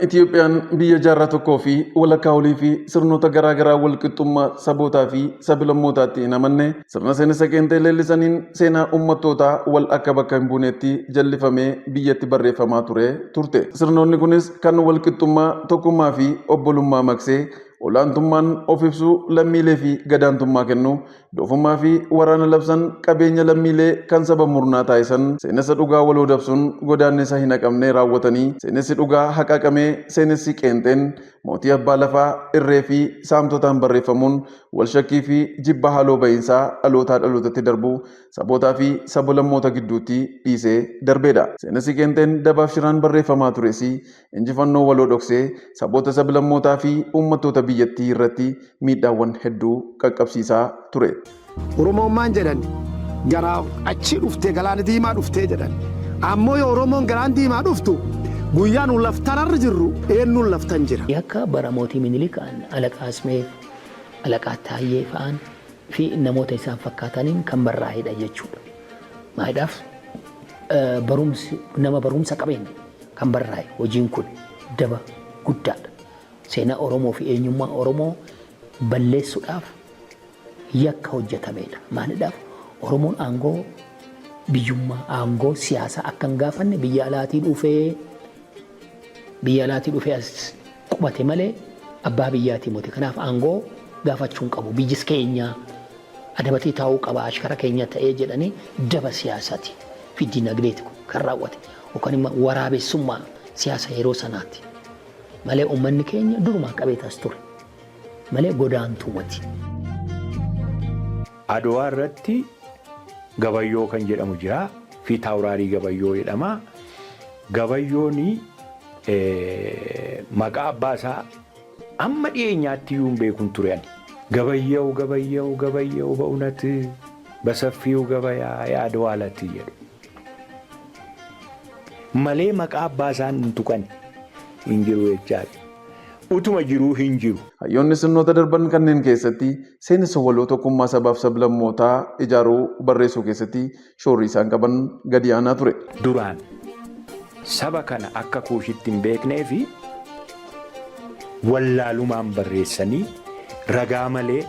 Itiyoophiyaan biyya jaarraa tokkoo fi walakkaa olii fi sirnoota garaa garaa walqixxummaa sabootaa fi sablammootaatti hin amanne, sirna seenessa qeenxee leellisaniin seenaa ummattootaa wal akka bakka hin buunetti jallifamee biyyatti barreeffamaa ture turte. Sirnoonni kunis kan walqixxummaa, tokkummaa fi obbolummaa maqsee olaantummaan of ibsuu lammiilee fi gadaantummaa kennu, doofummaa fi waraana labsan, qabeenya lammiilee kan saba murnaa taasisan, seenessa dhugaa waloo dabsuun godaannisa hin haqamne raawwatanii seenessi dhugaa haqaqamee seenessi qeenxeen mootii abbaa lafaa irree fi saamtotaan barreeffamuun wal shakkii fi jibba haaloo ba'iinsaa dhalootaa dhalootatti darbu sabootaa fi sablammoota gidduutti dhiisee darbeedha. Seenessi qeenxeen dabaaf shiraan barreeffamaa tures injifannoo waloo dhoksee saboota, sablammootaa fi uummattoota biyyattii irratti miidhaawwan hedduu qaqqabsiisaa ture. Oromoon maan jedhan? Gara achi dhuftee, Galaana Diimaa dhuftee jedhan. Ammoo yoo Oromoon Galaana Diimaa dhuftu, guyyaa nu laftanarra jirru eenyuun laftan jira? Yakka bara mootii Minilik Alaqaa Asmeef, Alaqaa Taayyee fa'aan fi namoota isaan fakkaataniin kan barraa'edha jechuudha. Maayidhaaf barumsi nama barumsa qabeen kan barraa'e hojiin kun daba guddaadha. Seenaa Oromoo fi eenyummaa Oromoo balleessuudhaaf yakka hojjetamedha. Maalidhaaf? Oromoon aangoo biyyummaa, aangoo siyaasaa akka hin gaafanne biyya alaatii dhufee as qubate malee abbaa biyyaatii miti. Kanaaf aangoo gaafachuu hin qabu. Biyyis keenya, adabatee taa'uu qaba, ashkara keenya ta'ee jedhanii daba siyaasaati fi dinagdeeti kan raawwate. Yookaan immoo waraabessummaa siyaasa yeroo sanaati. Malee uummanni keenya durumaa qabeetaas ture. Malee godaantuu miti. Adowaa irratti Gabayyoo kan jedhamu jira. Fi Taawuraarii Gabayyoo jedhama. Gabayyoon maqaa abbaa isaa amma dhiyeenyaatti iyyuu hin beekun ture ani. "Gabayyaው Gabayyaው Gabayyaው በእውነት በሰፊው ገበያ የአድዋ ዕለት" jedhu. Malee maqaa abbaa isaa hin tuqan hin jiru jechaadha. Utuma jiruu hin jiru. Hayyoonni sirnoota darban kanneen keessatti seenessa waloo tokkummaa sabaaf sablammootaa ijaaruu barreessuu keessatti shoorri isaan qaban gadi aanaa ture. Duraan saba kana akka Kuushitti hin beeknee fi wallaalumaan barreessanii ragaa malee.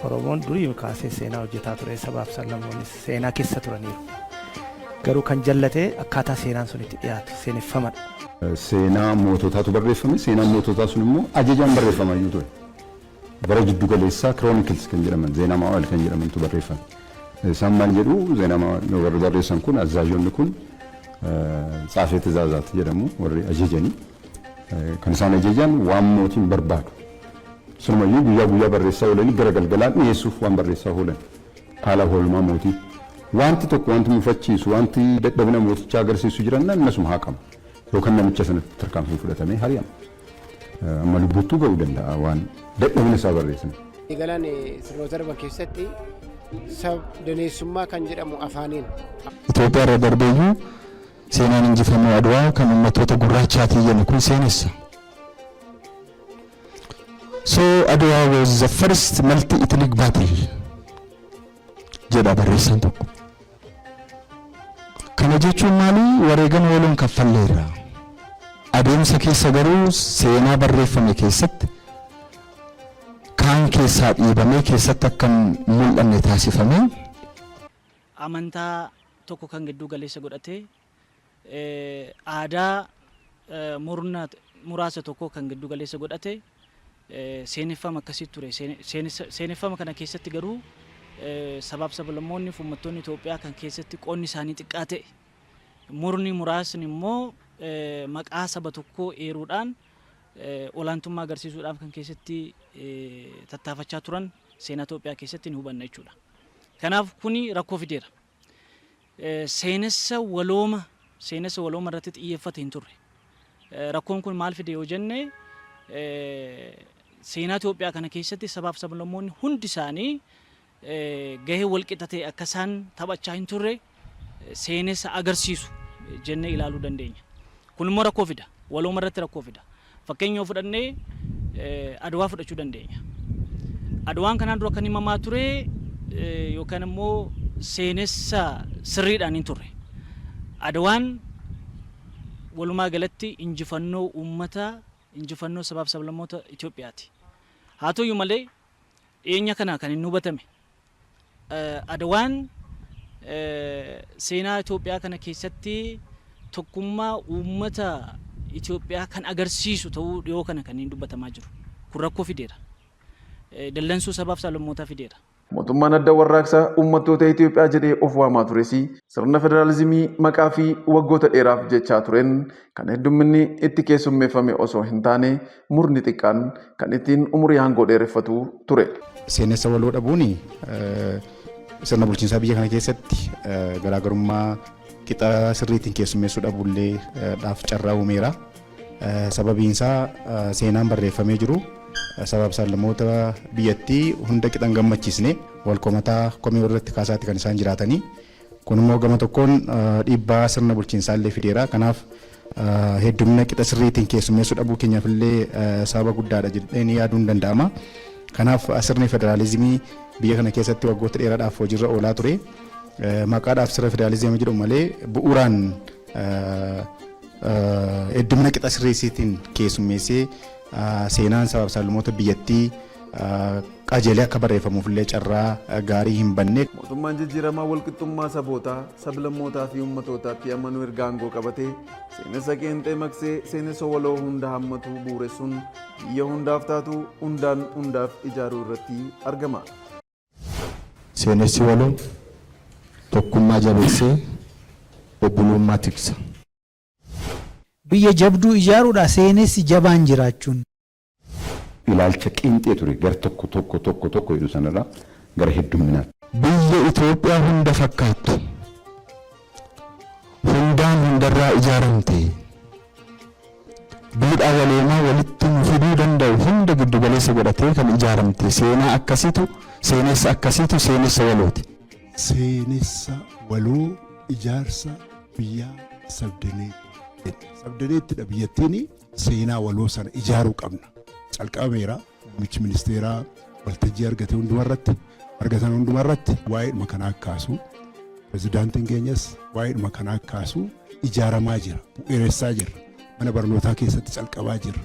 Oromoon durii kaasee seenaa hojjetaa ture, sabaaf sablammoonnis seenaa keessa turaniiru. Garuu kan jallatee akkaataa seenaan sun itti dhiyaatu seeneffamadha. Seenaa moototaatu barreeffame. Seenaan moototaa sun immoo ajajaan barreeffama iyyuu ture. Bara jiddu galeessaa chronicles kan jedhaman, ዜና መዋዕል kan jedhamantu barreeffame. Isaan maal jedhu? ዜና መዋዕል warri barreessan kun, azzaajonni kun, ጸሐፌ ትእዛዛት jedhamu, warri ajajanii kan isaan ajajan waan mootiin barbaadu. Sunumayyuu guyyaa guyyaa barreessaa oolanii gara galgalaan dhiyeessuuf waan barreessaa oolan. Haala oolmaa mootii. Wanti tokko, wanti mufachiisu, wanti dadhabina mootichaa agarsiisu jiran innasuma haqama. Yookaan namicha sanatti tarkaanfii fudhatamee hari'ama. Amma lubbuttuu ga'uu danda'a waan dadhabina isaa barreessan. Galaan sirnoota darban keessatti sab daneessummaa kan jedhamu afaaniin. Itoophiyaa irra darbeeyyuu seenaan injifannoo Adwaa kan uummattoota gurraachaatii jennu kun seenessa. So Adwa was the first multi-ethnic battle jedha barreessaan tokko. Kana jechuun maali? Wareegama waloon kaffalleerra. Adeemsa keessa garuu seenaa barreeffame keessatti kaan keessaa dhiibamee keessatti akka hin mul'anne taasifamee. Amantaa tokko kan gidduu galeessa godhatee, aadaa murna muraasa tokko kan giddu galeessa godhate seeneffama akkasii ture. Seeneffama kana keessatti garuu sabaaf sablammoonni fi uummattoonni Itoophiyaa kan keessatti qoonni isaanii xiqqaa ta'e, murni muraasni immoo maqaa saba tokkoo eeruudhaan olaantummaa agarsiisuudhaaf kan keessatti tattaafachaa turan seenaa Itoophiyaa keessatti ni hubanna jechuudha. Kanaaf kuni rakkoo fideera. Seenessa walooma irratti xiyyeeffate hin turre. Rakkoon kun maal fide yoo jenne, seenaa Itoophiyaa kana keessatti sabaaf sablammoonni hundi isaanii gahee walqixa ta'e akka isaan taphachaa hin turre seenessa agarsiisu jennee ilaaluu dandeenya. Kun immoo rakkoo fida. Walooma irratti rakkoo fida. Fakkeenya yoo fudhannee Adwaa fudhachuu dandeenya. Adwaan kanaan dura kan himamaa ture yookaan immoo seenessa sirriidhaan hin turre. Adwaan Walumaa galatti injifannoo uummataa, injifannoo sabaaf sablammoota Itoophiyaati. Haa ta'uyyuu malee dhiyeenya kana kan hin hubatame Adwaan seenaa Itoophiyaa kana keessatti tokkummaa uummata Itoophiyaa kan agarsiisu ta'uu dhiyoo kana kan hin dubbatamaa jiru. Kun rakkoo fideera. Dallansuu sabaaf sablammootaa fideera. Mootummaan Adda Warraaqsa Uummattoota Itoophiyaa jedhee of waamaa tures sirna federaalizimii maqaa fi waggoota dheeraaf jechaa tureen kan heddumminni itti keessummeeffame osoo hin taane murni xiqqaan kan ittiin umurii aangoo dheereffatu ture. Seenessa waloo dhabuun sirna bulchiinsaa biyya kana keessatti garaagarummaa qixa sirriitiin keessummeessuu dhabuullee dhaaf carraa uumeera. Sababiin isaa seenaan barreeffamee jiru sabaaf sablammoota biyyattii hunda qixa hin gammachiisne, wal komataa komii walirratti kaasaatti kan isaan jiraatanii. Kun immoo gama tokkoon dhiibbaa sirna bulchiinsaa illee fideera. Kanaaf heddumina qixa sirriitiin keessummeessuu dhabuu keenyaaf illee sababa guddaadha jedheen yaaduun danda'ama. Kanaaf sirni federaalizimii biyya kana keessatti waggoota dheeraadhaaf hojiirra oolaa ture. Maqaadhaaf sirna federaalizimii jedhamu malee bu'uuraan heddumina qixa sirriitiin keessummeessee seenaan sabaaf sablammoota biyyattii qajeelee akka barreeffamuuf illee carraa gaarii hin banne. Mootummaan jijjiiramaa walqixxummaa sabootaa, sablammootaa fi ummatootaatti amanuu erga aangoo qabatee seenessa qeenxee maqsee seenessa waloo hunda hammatu bu'uuressuun biyya hundaaf taatu hundaan hundaaf ijaaruu irratti argama. Seenessi waloo tokkummaa jabeessee obbolummaa tiksa. Biyya jabduu ijaaruudha seenessi jabaan jiraachuun. Ilaalcha qeenxee ture gara tokko tokko tokko tokko jedhu sanarraa gara heddumminaatti. Biyya Itoophiyaa hunda fakkaattu, hundaan hundarraa ijaaramte, duudhaa waloomaa walitti nu fiduu danda'u hunda giddugaleessa godhatee kan ijaaramte seenaa akkasiitu, seenessa akkasiitu seenessa walooti. Seenessa waloo ijaarsa biyyaa sabdaneetti. Sabdaneettidha biyyattiin, seenaa waloo sana ijaaruu qabna. Calqabameera. Muummichi ministeeraa waltajjii argate hundumarratti argatan hundumarratti waa'eedhuma kanaa kaasu. Pirezidaantiin keenyas waa'eedhuma kanaa kaasu. Ijaaramaa jira. Bu'uuressaa jirra. Mana barnootaa keessatti calqabaa jirra.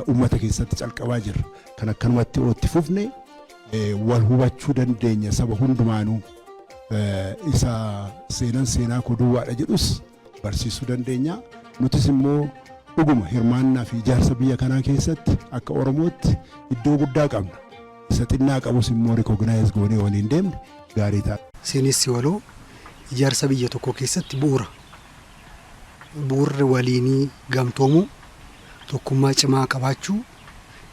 Uummata keessatti calqabaa jirra. Kan akkanumatti ootti fufne wal hubachuu dandeenya saba hundumaanuu. Isa seenan seenaa koo duwwaadha jedhus barsiisuu dandeenya. Nutis immoo dhuguma hirmaannaa fi ijaarsa biyya kanaa keessatti akka Oromootti iddoo guddaa qabna. Isa xinnaa qabus immoo recognize goonee waliin deemne gaarii ta'a. Seenessi waloo ijaarsa biyya tokkoo keessatti bu'uura. Bu'uurri waliinii gamtoomuu, tokkummaa cimaa qabaachuu,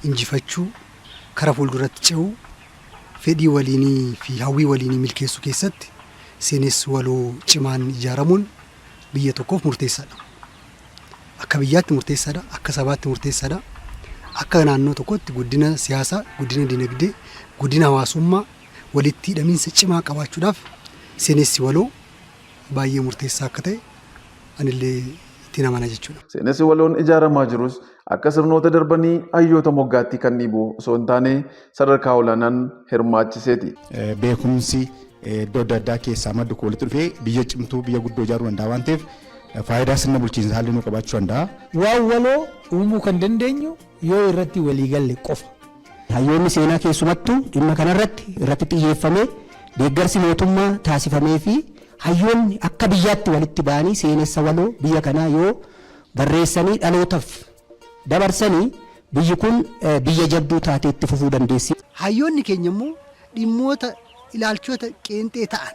injifachuu, kara fuulduratti ce'uu, fedhii waliinii fi hawwii waliinii milkeessuu keessatti seenessi waloo cimaan ijaaramuun biyya tokkoof murteessaadha. Akka biyyaatti murteessaadha, akka sabaatti murteessaadha. Akka naannoo tokkootti guddina siyaasaa, guddina dinagdee, guddina hawaasummaa walitti hidhamiinsa cimaa qabaachuudhaaf seenessi waloo baay'ee murteessaa akka ta'e anillee ittiin amana jechuudha. Seenessi waloon ijaaramaa jirus akka sirnoota darbanii hayyoota moggaatti kan dhiibu osoo hin taane sadarkaa olaanaan hirmaachiseeti. Beekumsi iddoo adda addaa keessaa maddu kun walitti dhufee biyya cimtuu, biyya guddoo ijaaruu danda'a waan ta'eef faayidaa sirna bulchiinsaa haalli nu qabaachuu danda'a. Waan waloo uumuu kan dandeenyu yoo irratti walii galle qofa. Hayyoonni seenaa keessumattuu dhimma kanarratti irratti xiyyeeffamee deeggarsi mootummaa taasifameefii hayyoonni akka biyyaatti walitti ba'anii seenessa waloo biyya kanaa yoo barreessanii dhalootaf dabarsanii biyyi kun biyya jabduu taatee itti fufuu dandeessi. Hayyoonni keenya immoo dhimmoota ilaalchota qeenxee ta'an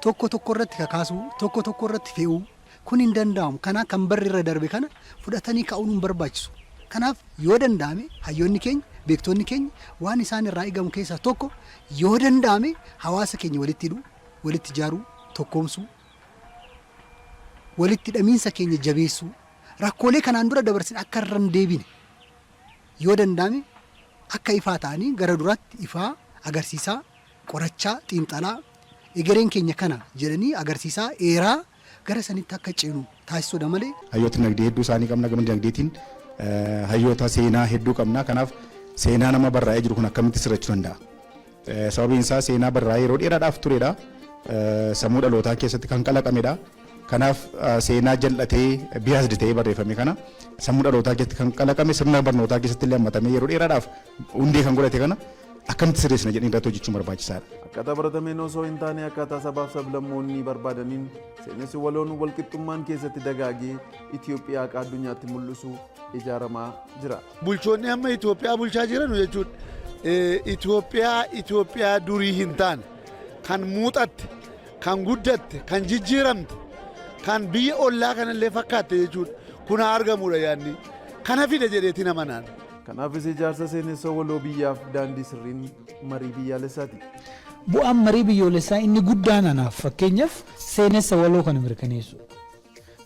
tokko tokko irratti kakaasuu, tokko tokko irratti fe'uu kun hin danda'amu. Kanaaf kan barri irra darbe kana fudhatanii ka'uun hin barbaachisu. Kanaaf yoo danda'ame hayyoonni keenya, beektonni keenya waan isaan irraa eegamu keessaa tokko yoo danda'ame hawaasa keenya walitti hidhuu, walitti ijaaruu, tokkoomsuu, walitti hidhamiinsa keenya jabeessuu, rakkoolee kanaan dura dabarsine akka irra hin deebine yoo danda'ame akka ifaa ta'anii gara duraatti ifaa agarsiisaa, qorachaa, xiinxalaa, egereen keenya kana jedhanii agarsiisaa, eeraa gara sanitti akka ceenu taasisuudha malee. Hayyoota dinagdee hedduu isaanii qabna, gama dinagdeetiin hayyoota seenaa hedduu qabna. Kanaaf seenaa nama barraa'ee jiru kun akkamitti sirrachuu danda'a? Sababiin isaa seenaa barraa'ee yeroo dheeraadhaaf turedha. Sammuu dhalootaa keessatti kan kalaqamedha. Kanaaf seenaa jal'atee biased ta'ee barreeffame kana, sammuu dhalootaa keessatti kan kalaqame, sirna barnootaa keessatti illee hammatamee yeroo dheeraadhaaf hundee kan godhate kana akkamitti sirreessina jedhanii irratti hojjechuun barbaachisaadha. Akkaataa baratameen osoo hin taane, akkaataa sabaaf sablammoonni barbaadaniin seenessi waloon walqixxummaan keessatti dagaagee Itoophiyaa akka addunyaatti mul'isu ijaaramaa jira. Bulchoonni amma Itoophiyaa bulchaa jiran jechuudha. Itoophiyaa Itoophiyaa durii hin taane, kan muuxatte, kan guddatte, kan jijjiiramte, kan biyya ollaa kanallee fakkaatte jechuudha. Kun haa argamudha yaadni. Kana fida jedheetiin amanaan. Kanaafis ijaarsa seenessa waloo biyyaaf daandii sirriin marii biyyaalessaati. Bu'aan marii biyyoolessaa inni guddaan anaaf fakkeenyaaf seenessa waloo kana mirkaneessu.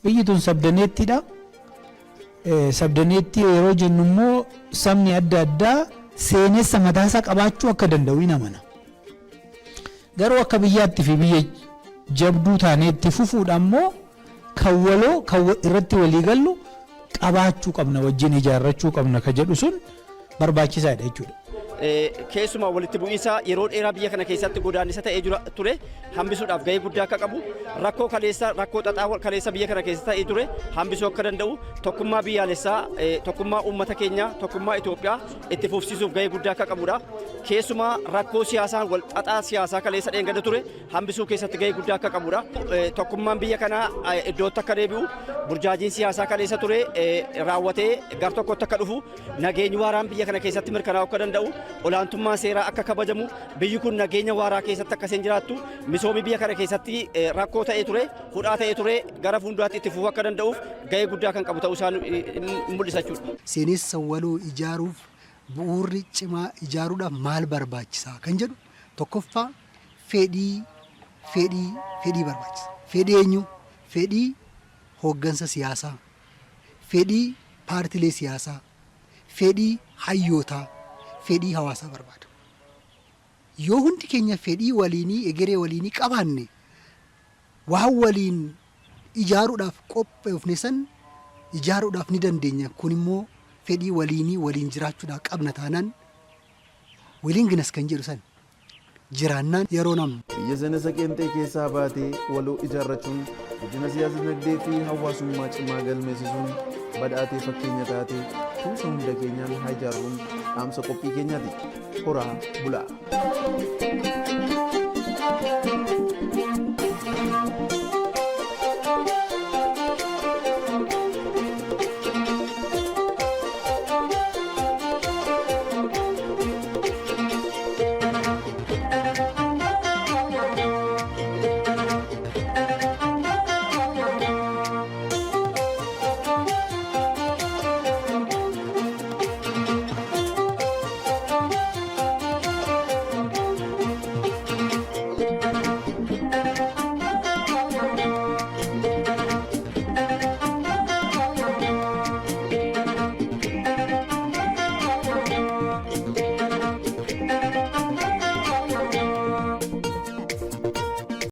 Biyyi tun sabdaneettiidha. Sabdaneettii yeroo jennu immoo sabni adda addaa seenessa mataasaa qabaachuu akka danda'u hin amana. Garuu akka biyyaatti fi biyya jabduu taanee itti fufuudha immoo kan waloo kan irratti walii gallu qabaachuu qabna, wajjin ijaarrachuu qabna ka jedhu sun barbaachisaadha jechuudha. Keessumaa walitti bu'iinsa yeroo dheeraa biyya kana keessatti godaannisa ta'ee jira ture hambisuudhaaf gahee guddaa akka qabu, rakkoo kaleessa, rakkoo xaxaa kaleessa biyya kana keessa ta'ee ture hambisuu akka danda'u, tokkummaa biyyaalessaa, tokkummaa uummata keenyaa, tokkummaa Itoophiyaa itti fufsiisuuf gahee guddaa akka qabudha. Keessumaa rakkoo siyaasaa wal xaxaa siyaasaa kaleessa dheengada ture hambisuu keessatti gahee guddaa akka qabudha. Tokkummaan biyya kanaa iddootti akka deebi'u, burjaajiin siyaasaa kaleessa ture raawwatee gar tokkotti akka dhufu, nageenyi waaraan biyya kana keessatti mirkanaa'uu akka danda'u, olaantummaan seeraa akka kabajamu, biyyi kun nageenya waaraa keessatti akka isheen jiraattu, misoomni biyya kana keessatti rakkoo ta'ee ture, hudhaa ta'ee ture gara fuulduraatti itti fufuu akka danda'uuf gahee guddaa kan qabu ta'uu isaa mul'isa jechuudha. Seenessa waloo ijaaruuf, bu'uurri cimaa ijaaruudhaaf maal barbaachisaa kan jedhu, tokkoffaa fedhii, fedhii, fedhii barbaachisa. Fedhii eenyu? Fedhii hooggansa siyaasaa, fedhii paartilee siyaasaa, fedhii hayyootaa, fedhii hawaasaa barbaada. Yoo hundi keenya fedhii waliinii, egeree waliinii qabaanne, waan waliin ijaaruudhaaf qopheeffne san ijaaruudhaaf ni dandeenya. Kun immoo fedhii waliinii waliin jiraachuudhaaf qabna taanaan, willingness kan jedhu san jiraannaan yeroo namni. Biyya seenessa qeenxee keessaa baatee waloo ijaarrachuun guddina siyaasa, dinagdee fi hawaasummaa cimaa galmeessisuun badhaatee fakkeenya taate tumsa hunda keenyaan haa ijaarruun dhaamsa qophii keenyaati. Horaa bulaa.